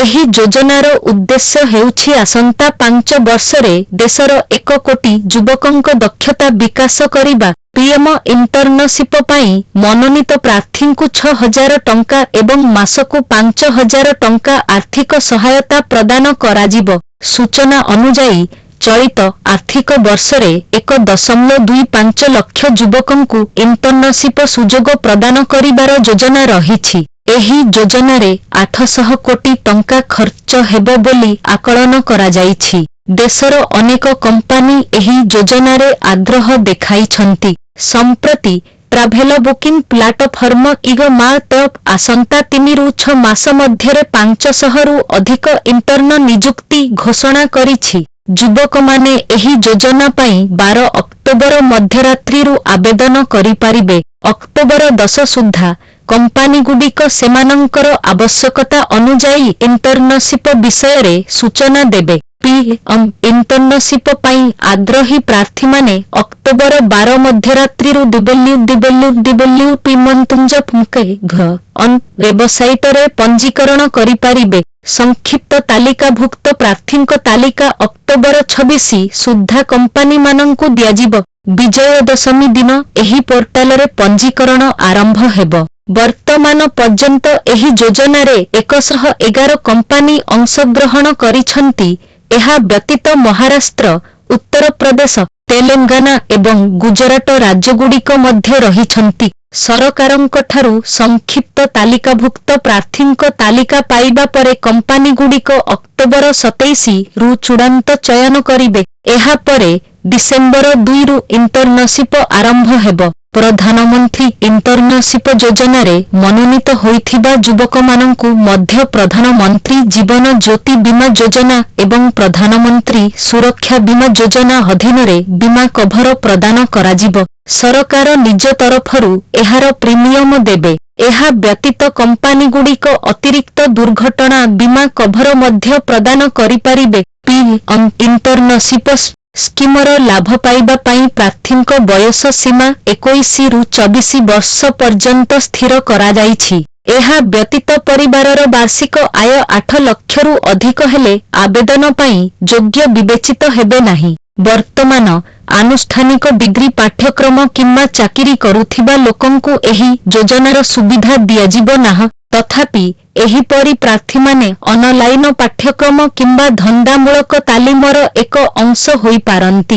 ଏହି ଯୋଜନାର ଉଦ୍ଦେଶ୍ୟ ହେଉଛି ଆସନ୍ତା 5 ବର୍ଷରେ ଦେଶର 1 କୋଟି ଯୁବକଙ୍କ ଦକ୍ଷତା ବିକାଶ କରିବା। ପିଏମ ଇଣ୍ଟର୍ନସିପ ପାଇଁ ମନୋନୀତ ପ୍ରାର୍ଥୀଙ୍କୁ 6000 ଟଙ୍କା ଏବଂ ମାସକୁ 5000 ଟଙ୍କା ଆର୍ଥିକ ସହାୟତା ପ୍ରଦାନ କରାଯିବ। ସୂଚନା ଅନୁଯାୟୀ, ଚଳିତ ଆର୍ଥିକ ବର୍ଷରେ 1.25 ଲକ୍ଷ ଯୁବକଙ୍କୁ ଇଣ୍ଟର୍ନସିପ ସୁଯୋଗ ପ୍ରଦାନ କରିବାର ଯୋଜନା ରହିଛି। ଏହି ଯୋଜନାରେ 800 କୋଟି ଟଙ୍କା ଖର୍ଚ୍ଚ ହେବ ବୋଲି ଆକଳନ କରାଯାଇଛି। ଦେଶର ଅନେକ କମ୍ପାନୀ ଏହି ଯୋଜନାରେ ଆଗ୍ରହ ଦେଖାଇଛନ୍ତି। ସମ୍ପ୍ରତି travel booking platform ଇଗ my trip ଆସନ୍ତା 3ରୁ 6 ମାସ ମଧ୍ୟରେ 500ରୁ ଅଧିକ ଇଣ୍ଟର୍ନ ନିଯୁକ୍ତି ଘୋଷଣା କରିଛି। ଯୁବକମାନେ ଏହି ଯୋଜନା ପାଇଁ 12 ଅକ୍ଟୋବର ମଧ୍ୟରାତ୍ରିରୁ ଆବେଦନ କରିପାରିବେ। ଅକ୍ଟୋବର 10 ସୁଦ୍ଧା କମ୍ପାନୀଗୁଡ଼ିକ ସେମାନଙ୍କର ଆବଶ୍ୟକତା ଅନୁଯାୟୀ ଇଣ୍ଟର୍ନସିପ ବିଷୟରେ ସୂଚନା ଦେବେ। ପିଏମ୍ ଇଣ୍ଟର୍ନସିପ ପାଇଁ ଆଗ୍ରହୀ ପ୍ରାର୍ଥୀମାନେ ଅକ୍ଟୋବର 12 ମଧ୍ୟରାତ୍ରିରୁ www.pminternship.gov ୱେବସାଇଟରେ ପଞ୍ଜୀକରଣ କରିପାରିବେ। ସଂକ୍ଷିପ୍ତ ତାଲିକାଭୁକ୍ତ ପ୍ରାର୍ଥୀଙ୍କ ତାଲିକା ଅକ୍ଟୋବର 26 ସୁଦ୍ଧା କମ୍ପାନୀମାନଙ୍କୁ ଦିଆଯିବ। ବିଜୟଦଶମୀ ଦିନ ଏହି ପୋର୍ଟାଲରେ ପଞ୍ଜୀକରଣ ଆରମ୍ଭ ହେବ। ବର୍ତ୍ତମାନ ପର୍ଯ୍ୟନ୍ତ ଏହି ଯୋଜନାରେ 111 କମ୍ପାନୀ ଅଂଶଗ୍ରହଣ କରିଛନ୍ତି। ଏହା ବ୍ୟତୀତ ମହାରାଷ୍ଟ୍ର, ଉତ୍ତରପ୍ରଦେଶ, ତେଲେଙ୍ଗାନା ଏବଂ ଗୁଜରାଟ ରାଜ୍ୟଗୁଡ଼ିକ ମଧ୍ୟ ରହିଛନ୍ତି। ସରକାରଙ୍କଠାରୁ ସଂକ୍ଷିପ୍ତ ତାଲିକାଭୁକ୍ତ ପ୍ରାର୍ଥୀଙ୍କ ତାଲିକା ପାଇବା ପରେ କମ୍ପାନୀଗୁଡ଼ିକ ଅକ୍ଟୋବର 27 ରୁ ଚୂଡ଼ାନ୍ତ ଚୟନ କରିବେ। ଏହା ପରେ ଡିସେମ୍ବର 2ରୁ ଇଣ୍ଟର୍ନସିପ ଆରମ୍ଭ ହେବ। ପ୍ରଧାନମନ୍ତ୍ରୀ ଇଣ୍ଟର୍ନସିପ ଯୋଜନାରେ ମନୋନୀତ ହୋଇଥିବା ଯୁବକମାନଙ୍କୁ ମଧ୍ୟ ପ୍ରଧାନମନ୍ତ୍ରୀ ଜୀବନ ଜ୍ୟୋତି ବୀମା ଯୋଜନା ଏବଂ ପ୍ରଧାନମନ୍ତ୍ରୀ ସୁରକ୍ଷା ବୀମା ଯୋଜନା ଅଧୀନରେ ବୀମା କଭର ପ୍ରଦାନ କରାଯିବ। ସରକାର ନିଜ ତରଫରୁ ଏହାର ପ୍ରିମିୟମ ଦେବେ। ଏହା ବ୍ୟତୀତ କମ୍ପାନୀଗୁଡ଼ିକ ଅତିରିକ୍ତ ଦୁର୍ଘଟଣା ବୀମା କଭର ମଧ୍ୟ ପ୍ରଦାନ କରିପାରିବେ। ପିଏମ୍ ଇଣ୍ଟର୍ନସିପ ସ୍କିମର ଲାଭ ପାଇବା ପାଇଁ ପ୍ରାର୍ଥୀଙ୍କ ବୟସ ସୀମା 21ରୁ 24 ବର୍ଷ ପର୍ଯ୍ୟନ୍ତ ସ୍ଥିର କରାଯାଇଛି। ଏହା ବ୍ୟତୀତ ପରିବାରର ବାର୍ଷିକ ଆୟ 8 ଲକ୍ଷରୁ ଅଧିକ ହେଲେ ଆବେଦନ ପାଇଁ ଯୋଗ୍ୟ ବିବେଚିତ ହେବେ ନାହିଁ। ବର୍ତ୍ତମାନ ଆନୁଷ୍ଠାନିକ ଡିଗ୍ରୀ ପାଠ୍ୟକ୍ରମ କିମ୍ବା ଚାକିରି କରୁଥିବା ଲୋକଙ୍କୁ ଏହି ଯୋଜନାର ସୁବିଧା ଦିଆଯିବ ନାହିଁ। ତଥାପି, ଏହିପରି ପ୍ରାର୍ଥୀମାନେ ଅନଲାଇନ ପାଠ୍ୟକ୍ରମ କିମ୍ବା ଧନ୍ଦାମୂଳକ ତାଲିମର ଏକ ଅଂଶ ହୋଇପାରନ୍ତି।